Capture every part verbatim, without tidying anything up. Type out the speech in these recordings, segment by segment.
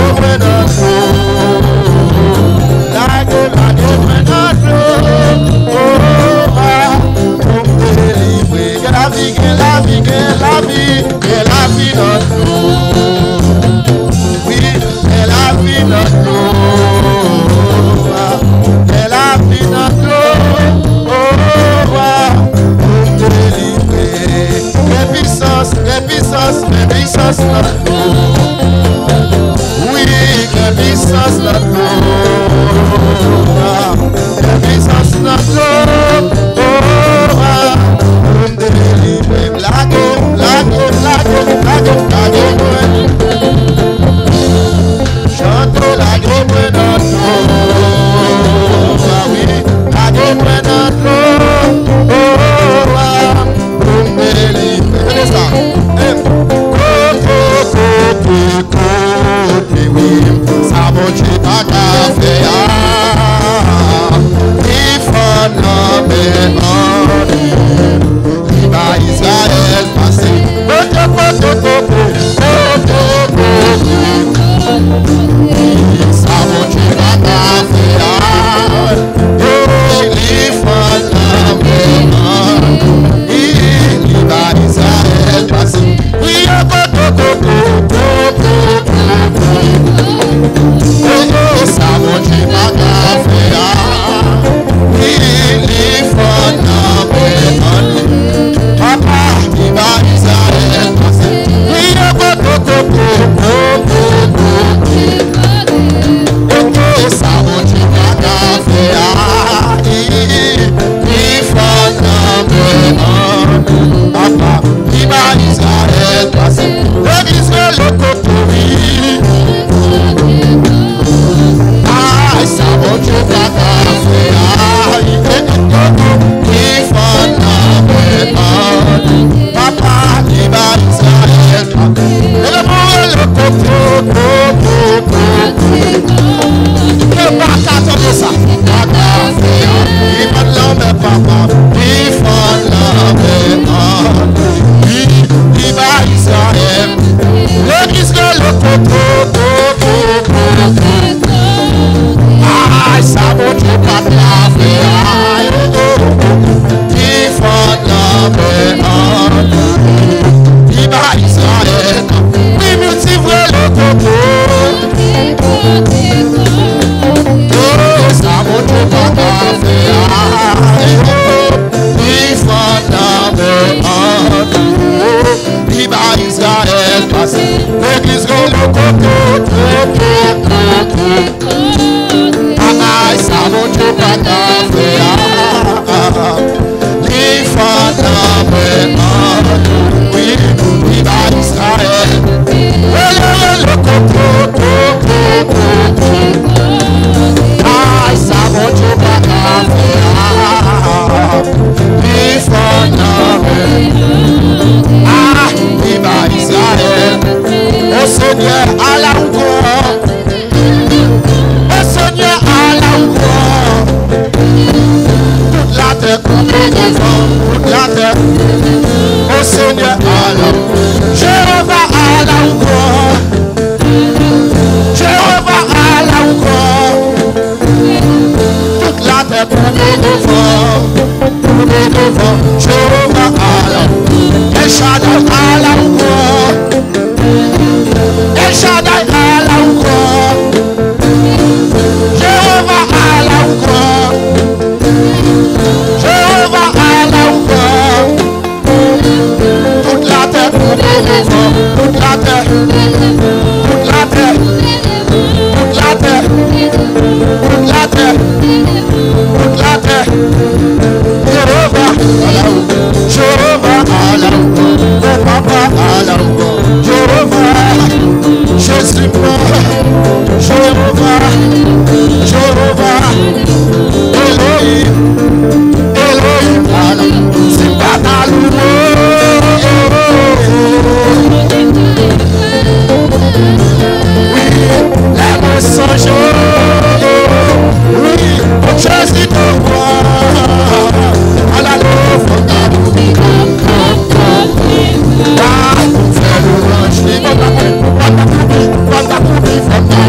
Lage mwen nan dlo. Lage, lage mwen nan dlo. Oh, ah, pou m delivre. Gen lavi, gen lavi, gen lavi, gen lavi nan dlo. Wi, gen lavi nan dlo. Ah, gen lavi nan dlo. Oh, ah, pou m delivre. Gen pisans, gen pisans, gen pisans nan dlo. Wi, gen pisans nan dlo. Gen pisans nan dlo. Oh, ah, pou m delivre m. Lage, lage, lage, lage, lage mwen. Chante, lage mwen nan dlo. Ah wi, lage mwen nan dlo. Oh, ah, pou m delivre. Tande sa. Em. Kote, kote, kote, wi. Sa Bondye pa ka fè a. Li fann nan men an li. Li ba Izrayèl pase. Kote, kote, kote, kote, kote. Sa Bondye pa ka fè a. Li fann nan men an li. Li ba Izrayèl pase. Priye kote, kote, kote, kote. Kote sa Bondye pa ka fè a. Li, li fann nan men an li. Papa, li ba Izrayèl pase. Priye kote, kote, kote, kote. Kote sa Bondye pa ka fè a. Li, li fann nan men an li. Papa, li ba Izrayèl pase. Legliz rele kote wi. Ay, sa Bondye pa ka fè a. Li fann nan men an li. Papa, li ba Izrayèl pase. Leve pou rele kote, kote, kote. Ke pa ka tande sa. Pa ka fè a. Li fann nan men papa. Li fann nan men an li. Li ba Izrayèl. Legliz rele kote, kote, kote. Ay, sa Bondye pa ka fè a. Li fann nan men an li. Li ba Izrayèl. Wi, milti vre le kote. Oh, sa Bondye pa ka fè a. Li fann nan men an li. Li ba Izrayèl pase. Legliz rele kote, kote, kote. Ay, sa Bondye pa ka fè a. Li fann nan men an li. Wi, li ba Izrayèl. Rele, rele kote, kote, kote. Ay, sa Bondye pa ka fè a. Li fann nan men. Ah, li ba Izrayèl. O Senyè, ala ou gran. O Senyè, ala ou gran. Tout latè koube devan, tout latè. O Senyè, ala ou. Jewova, ala ou gran. Jewova, ala ou gran. Tout latè koube devan, koube devan. Jewova, ala ou. El Shaddai, ala ou gran. El Shaddai, ala ou gran. Jewova, ala ou gran. Jewova, ala ou gran. Tout latè koube devan. Tout latè. Tout latè. Tout latè. Tout latè. Tout latè. Jewova, ala ou. Jewova, ala ou. O papa, ala ou. Jewova, Jezi, Jewova, Jewova, Elohim, Elohim, ala ou. Si pa ta louwe. Wi, lè mwen sonje, wi, Jezi te pran. Ala lè fò ta pou li. Pa pou fè lwanj li. Fò ta pou li, fò ta pou li, fò ta pou li, fò ta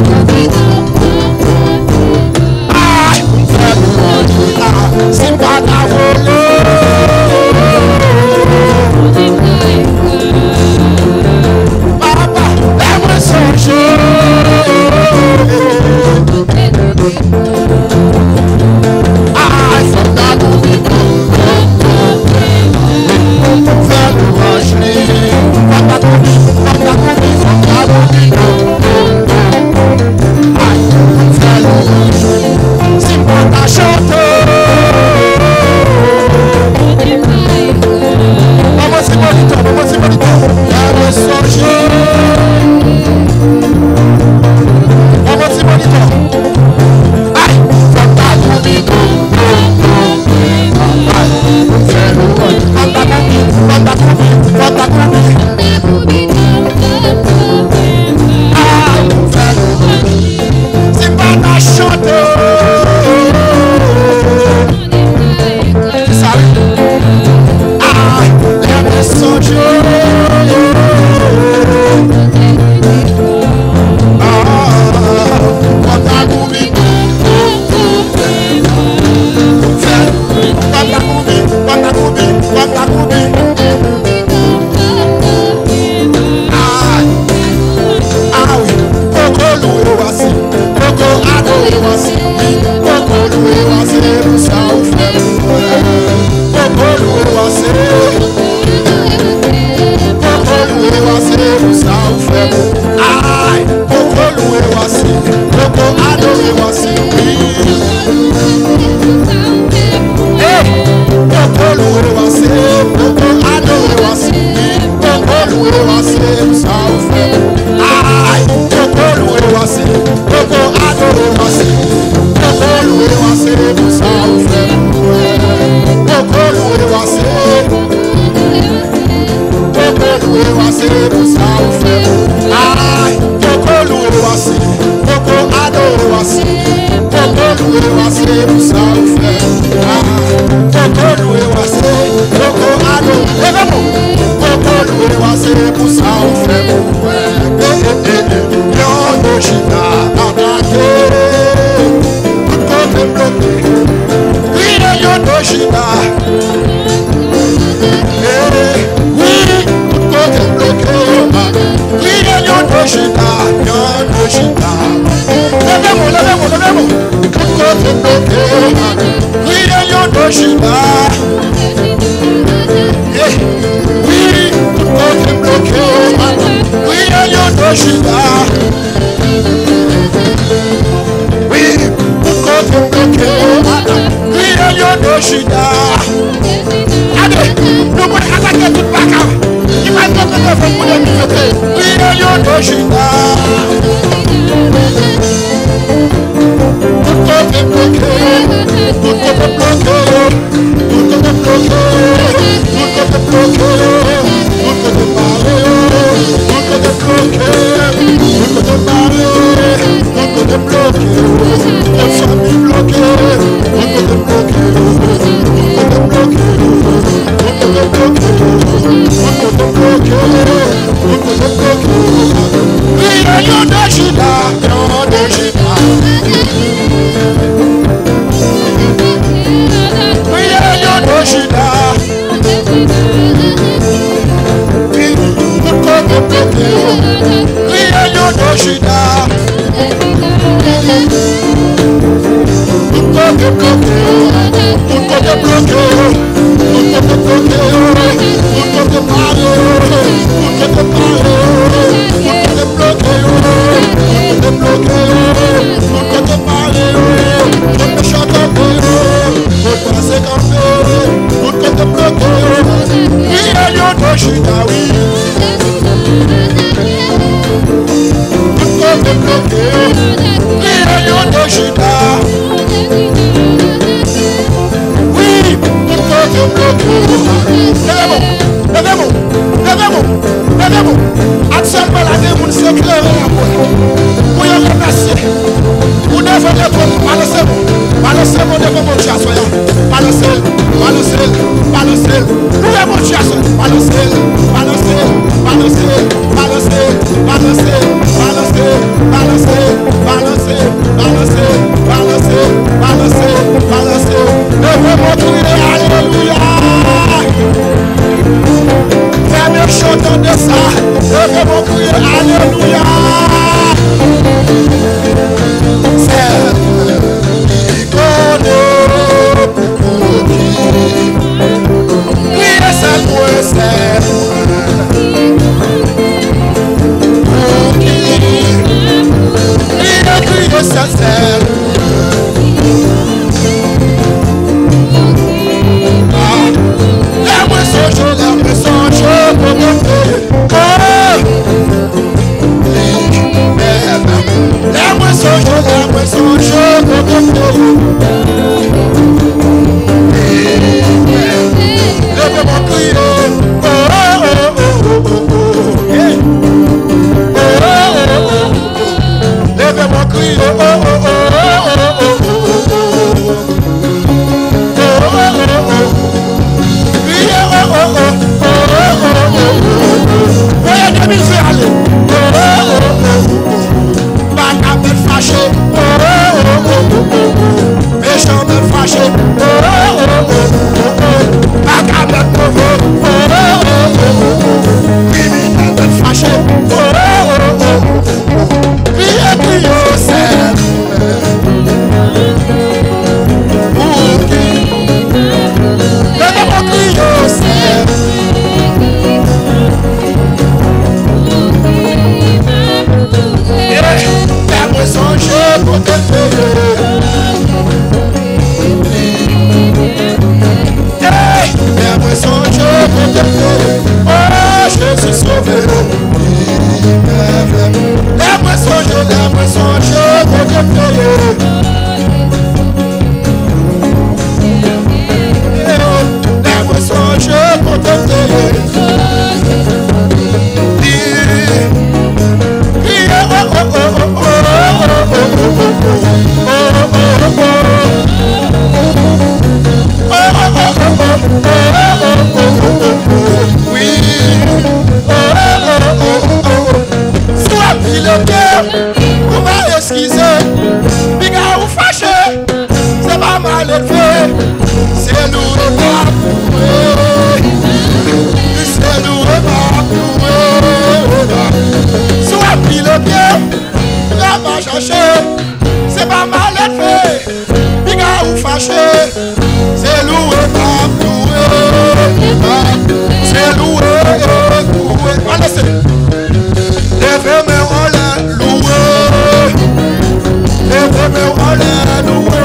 Jida. Wi, tout kote bloke yo. Kriye Lyon de Jida. Wi, tout kote bloke yo. Kriye Lyon de Jida. Gade, nou pral atake tout baka ki pa t kontan defann moun yo ki fete. Kriye Lyon de Jida. Tout kote bloke yo, tout kote bloke yo, tout kote bloke yo, tout kote bloke yo, tout kote bare yo, tout kote bloke, tout kote bare, tout kote bloke yo, tout fanmi bloke, tout kote bloke yo, tout kote bloke yo, tout kote bloke yo, tout kote bloke yo. Kriye Lyon de Jida, Lyon de Jida. Kriye Lyon de Jida. Wi, tout kote bloke yo. Kriye Lyon de Jida. Tout kote bloke yo. Tout kote bloke yo. Tout kote bloke yo, tout kote pare yo, tout kote pare yo, tout kote bloke yo, tout kote bloke yo, tout kote pare yo, tout mechan kanpe yo, tout pase kanpe, tout kote bloke yo. Kriye Lyon de Jida, wi. Tout kote bloke yo. Kriye Lyon de Jida. Wi, tout kote bloke yo. Leve men w, leve men w, leve men w, leve men w. Aktyèlman la, gen moun se kleren y ap wè. Pou yo remèsye. Ou devan lekrè, balanse men w, balanse men w devan Bondye aswè a. Balanse l, balanse l, balanse l. Louwe Bondye aswè a. Balanse l, balanse l, balanse l. Balanse, balanse, balanse. Leve men w kriye alelouya. Fè mechan tande sa. Leve men w kriye alelouya. Sèl li konnen pou ki. Kriye sèl mwen, sèl mwen. Pou ki. Kriye, kriye sèl, sèl mwen. Ah, lè mwen sonje, lè mwen sonje kote m te ye. Oh! Lè mwen sonje, lè mwen sonje kote m te ye. Leve men w kriye. Oh, oh, oh, oh, oh, oh. Yeah. Oh, oh, oh, oh, oh. Leve men w kriye. Oh, oh, oh, oh, oh, oh, oh, oh. Kriye, oh, oh, oh. Voye de mil fen ale. Pa ka mèt fache. Mechan mèt fache. Pa ka mèt move. Kriminèl mèt fache. Kriye, kriye, o sèl. Pou ki. Leve men w kriye, o sèl. Fè mwen sonje kote m te ye. Fè mwen sonje kote m te ye. O Jezi, sove m. Lè mwen sonje, lè mwen sonje kote m te ye. Lè mwen sonje kote m te ye. Kriye, o, o, o. Wi. Si w ap pile pye, ou va eskize. Piga ou fache, se pa malelve. Se loure m ap loure. Se loure m ap loure. Si w ap pile pye, piga pa chache. Se pa malelve. Piga ou fache. Se louwe m ap louwe, se louwe, louwe. Ann danse. Leve men w anlè, louwe. Leve men w anlè, louwe.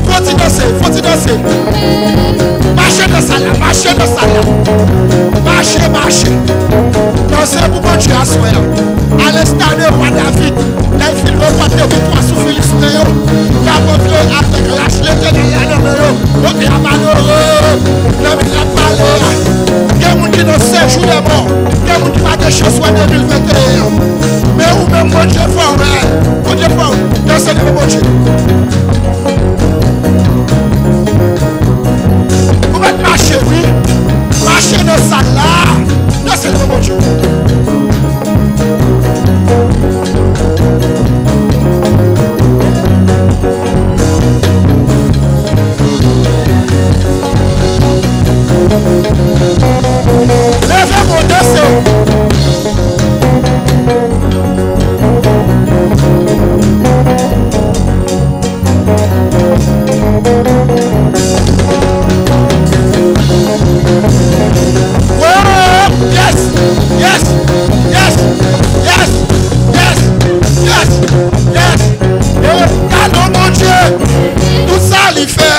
Fò ti danse, fò ti danse. Mache nan sal la, mache nan sal la. Mache, mache. Danse pou Bondye aswè a. Alènsta de wa David, lè l fin ranpòte viktwa sou Filisten yo, l ap antre avèk lach Letènèl la nan men yo. Kote a malere nan men l ap pale a. Gen moun ki nan sèjou dè mò. Gen moun ki pa gen chans wè de mil venteyen an. Men ou menm, Bondye fè w bèl. Bondye fè w danse devan Bondye. Ou mèt mache, wi. Mache nan sal la. Danse devan Bondye. Leve men w, danse. Woo! Yes! Yes! Yes! Yes! Yes! Yes! Yes! Yes! Gade Bondye, tout sa li fè.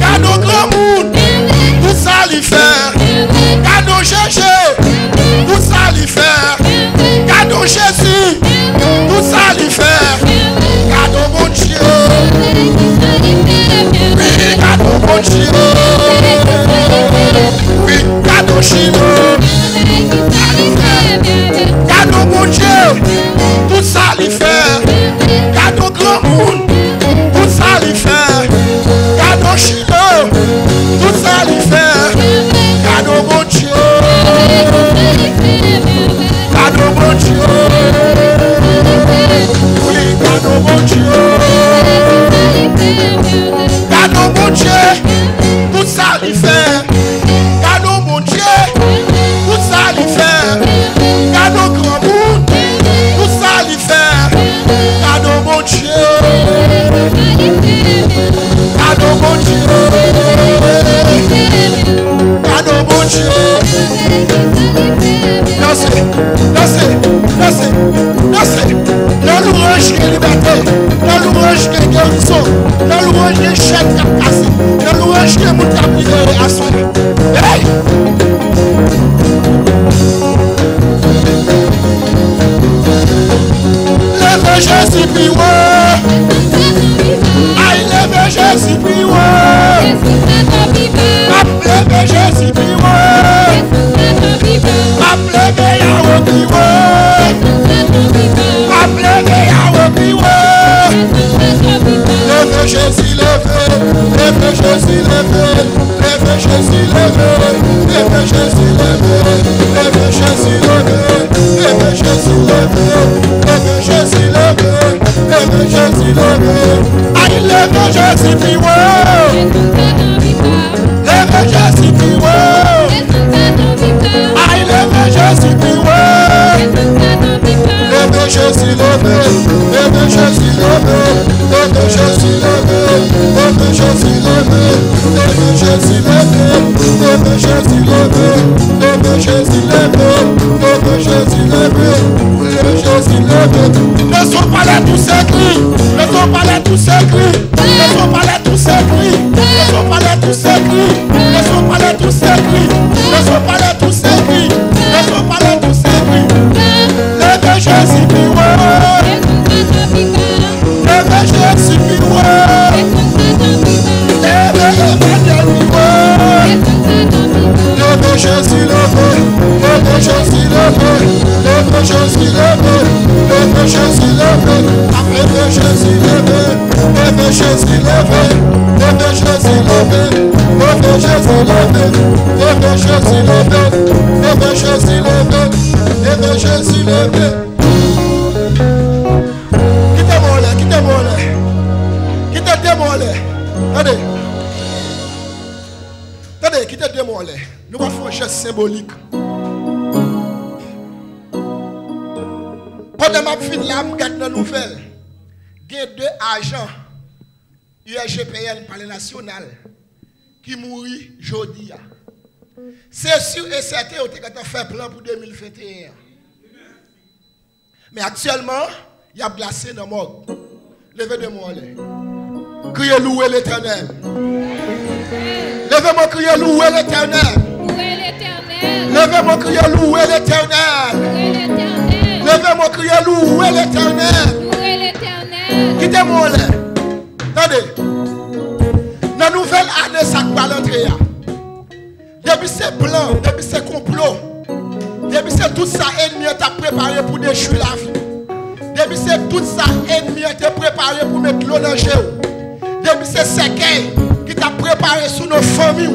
Gade granmoun, tout sa li fè. Gade Jezi, tout sa li fè. Gade Jezi, tout sa li fè. Gade Bondye. Wi, gade Bondye. Wi, gade Jezi. Gade Bondye, tout sa li fè. Gade granmoun, tout sa li fè. Gade Jezi, tout sa li fè. Gade Bondye. Gade Bondye. Wi, gade Bondye. Gade Bondye. Tout sa li fè. Gade Bondye. Tout sa li fè. Gade granmoun. Tout sa li fè. Gade Bondye. Gade Bondye. Gade Bondye. Danse, danse, danse, danse. Nan lwanj gen libète. Nan lwanj gen gerizon. Nan lwanj gen chèn k ap kase. Nan lwanj gen moun k ap libere aswè. Hey! Leve Jezi pi wo. Ay, leve Jezi pi wo. M ap leve Jezi pi wo. M ap leve Yawe pi wo. M ap leve Yawe pi wo. Leve Jezi, leve. Leve Jezi, leve. Leve Jezi, leve. Leve Jezi, leve. Leve Jezi, leve. Leve Jezi, leve. Leve Jezi, leve. Leve Jezi, leve. Ay, leve Jezi pi wo. Leve Jezi pi wo. Ay, leve Jezi pi wo. Leve Jezi, leve. Leve Jezi, leve. Leve Jezi, leve. Leve Jezi, leve. Leve Jezi, leve. Leve Jezi, leve. Leve Jezi, leve. Leve Jezi, leve. Leve Jezi, leve. Nan son palè tou se kri. Nan son palè tou se kri. Nan son palè tou se kri. Nan son palè tou se kri. Nan son palè tou se kri. Nan son palè tou se kri. Nan son palè tou se kri. Leve Jezi pi wo. Leve Jezi pi wo. Leve Levanjil pi wo. Leve Jezi, leve. Leve Jezi, leve. Leve Jezi, leve. Leve Jezi, leve. Leve Jezi, leve. Leve Jezi, leve. Leve Jezi, leve. Leve Jezi, leve. Leve Jezi, leve. Leve Jezi, leve. Leve Jezi, leve. Kite mwen anlè, kite mwen anlè. Kite demon anlè. Tande. Tande, kite demon anlè. Nou va fè yon jès senbolik. Pandan m ap fin la, m gad nan nouvèl. Gen de ajan U S G P N, Palè Nasyonal, ki mouri jodi a. Se si e sèten, yo te gentan fè plan pou de mil venteyen an. Men aktyèlman, y ap glase nan mòg. Leve de men w anlè. Kriye louwe Letènèl. Leve men w, kriye louwe Letènèl. Leve men w, kriye louwe Letènèl. Leve men w, kriye louwe Letènèl. Kite men w anlè. Tande. Nan nouvèl ane sa k pral antre a, depi se plan, depi se konplo, depi se tout sa ènmi an t ap prepare pou detwi lavi w, depi se tout sa ènmi an te prepare pou met dlo nan je w, depi se sèkèy ki t ap prepare sou non fanmi w,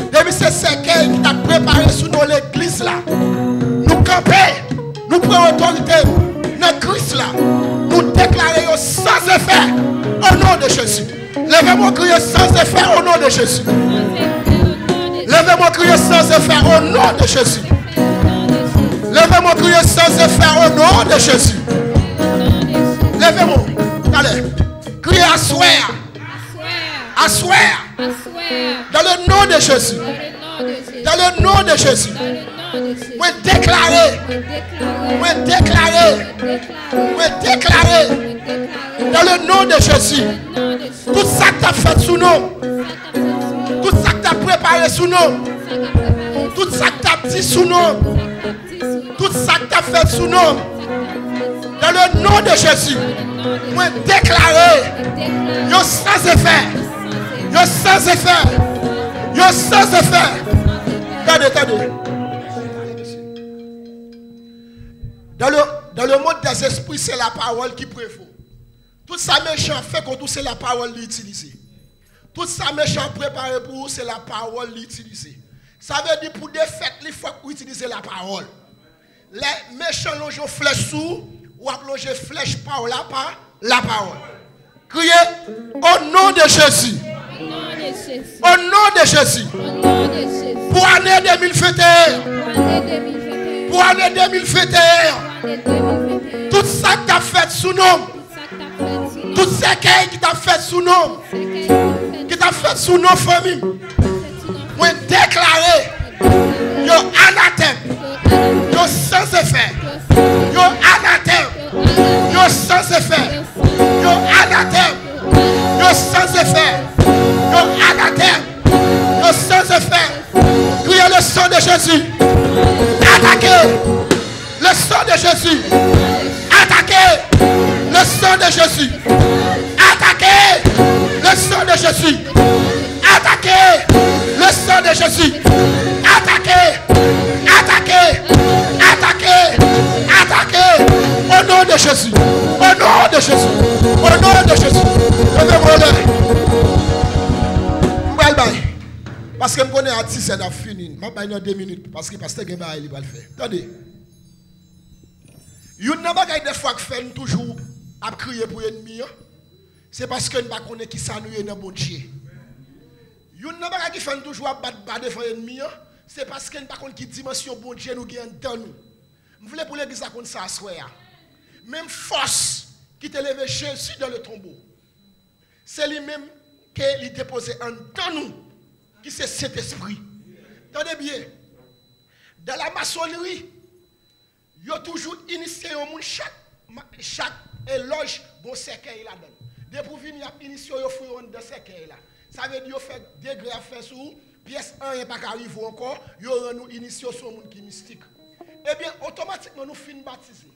depi se sèkèy ki t ap prepare sou non legliz la, nou kanpe, nou pran otorite nan Kris la, nou deklare yo san efè, o non de Jezi. Leve men w, kriye san efè, o non de Jezi. Leve men w, kriye san efè, o non de Jezi. Leve men w, kriye san efè, o non de Jezi. Leve men w, talè. Kriye aswè a. Aswè a. Aswè a. Dans le nom de Jésus. Dans le nom de Jésus. Mwen deklare. Mwen deklare. Mwen deklare. Dans le nom de Jésus. Tout sa k t ap fèt sou non. Tout sa k t ap prepare sou non. Tout sa k t ap di sou non. Tout sa k t ap fèt sou non. Dans le nom de Jésus, mwen deklare yo san efè. Yo san efè. Yo san efè. Tande, tande. Dans le, dans le monde des esprits, c'est la parole qui prévaut. Tout sa mechan ap fè kont ou, se lapawòl li itilize. Tout sa mechan ap prepare pou ou, se lapawòl li itilize. Sa vle di pou defèt li, fòk ou itilize lapawòl. Lè mechan lonje yon flèch sou ou, w ap lonje flèch pa w la pa lapawòl. Kriye, o non de Jezi. O non de Jezi. Pou ane de mil venteyen. Pou ane de mil venteyen. Tout sa k ap fèt sou non m. Tout sèkèy ki t ap fèt sou non m, ki t ap fèt sou non fanmi m, mwen deklare yo anatèm, yo san efè, yo anatèm, yo san efè, yo anatèm, yo san efè, yo anatèm, yo san efè. Kriye le sang de Jésus. Atake. Le sang de Jésus. Attaquez. Le sang de Jésus. Attaquez. Le sang de Jésus. Attaquez. Le sang de Jésus. Attaquez. Attaquez. Attaquez. Attaquez. Au nom de Jésus. Au nom de Jésus. Au nom de Jésus. Leve men w anlè. M pral bay. Paske m konnen a dizè n ap fini. M ap bay nan de minit. Paske pastè gen bagay li pral fè. Tande. Youn nan bagay defwa k fè n toujou ap kriye pou ènmi an, se paske n pa konnen kisa nou ye nan Bondye. Youn nan bagay ki fè n toujou ap bat ba devan ènmi an, se paske n pa konn ki dimansyon Bondye nou gen anndan nou. M vle pou legliz la konn sa aswè a. Menm fòs ki te leve Jezi dans le tombeau, se li menm ke li depoze anndan nou, ki se Sentespri. Tande byen, dans la maçonnerie, yo toujou inisye yon moun, chak, ma- chak e lòj gon sèkèy ladan l. Depi w vini, y ap inisye w, yo foure w anndan sèkèy la. Sa vle di yo fè degre ap fè sou ou, pyès anyen pa ka rive w ankò, yo rann ou inisye w se yon moun ki mistik. Ebyen, otomatikman nou fin batize.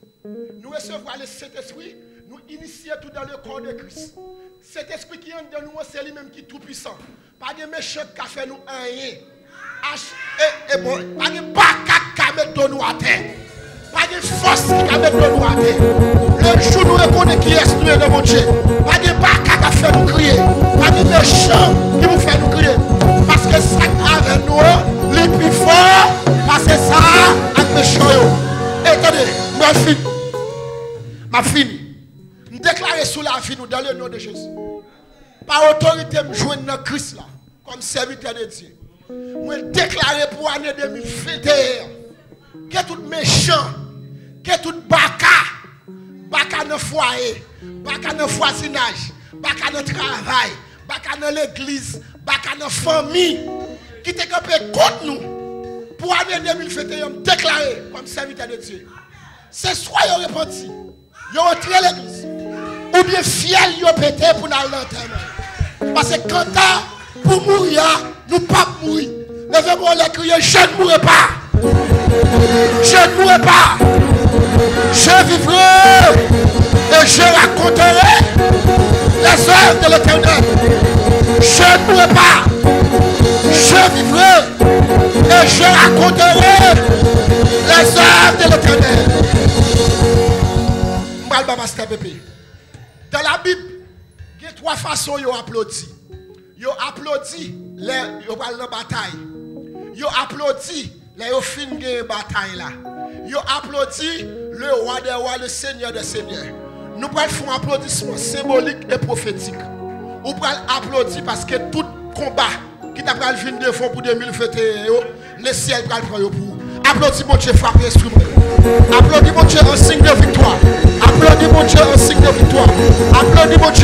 Nou resevwa le Sentespri, nou inisye tou dans le corps de Christ. Sentespri ki anndan nou an, se li menm ki tou pwisan. Pa gen mechan k ka fè nou anyen. Ach, e, e bon, pa gen baka k ka met do nou atè. Pa gen fòs ki ka met do nou atè. Le jou nou rekonnen kiyès nou ye nan Bondye, pa gen baka k ap fè nou kriye. Pa gen mechan ki pou fè nou kriye. Paske sa k avè nou an, li pi fò pase sa ak mechan yo. E tande, m pral fini. M ap fini. M deklare sou lavi nou, dans le nom de Jésus. Pa otorite m jwenn nan Kris la, kòm sèvitè de Dye, mwen deklare pou ane de mil venteyen an, ke tout mechan, ke tout baka, baka nan fwaye, baka nan vwazinaj, baka nan travay, baka nan legliz, baka nan fanmi ki te kanpe kont nou pou ane de mil venteyen, m deklare kòm sèvitè de Dye. Se swa yo repanti, yo antre legliz, oubyen fyèl yo pete pou n al nan antèman. Paske kanta pou mouri a, nou p ap mouri. Leve men w anlè, kriye, je ne mourrai pas. Je ne mourrai pas. Je vivrai et je raconterai les œuvres de l'Éternel. Je ne mourrai pas. Je vivrai et je raconterai les œuvres de l'Éternel. M pral ba pastè Pepe. Dans la Bible, gen twa fason yo aplodi. Yo aplodi lè yo pral nan batay. Yo aplodi lè yo fin genyen batay la. Yo aplodi le roi des rois, le seigneur des seigneurs. Nou pral fè yon aplodisman senbolik e pwofetik. Ou pral aplodi paske tout konba ki ta pral vin devan w pou de mil venteyen yo, lesyèl pral pran yo pou ou. Aplodi Bondye, frape enstriman yo. Aplodi Bondye an siy de viktwa. Aplodi Bondye an siy de viktwa. Aplodi Bondye.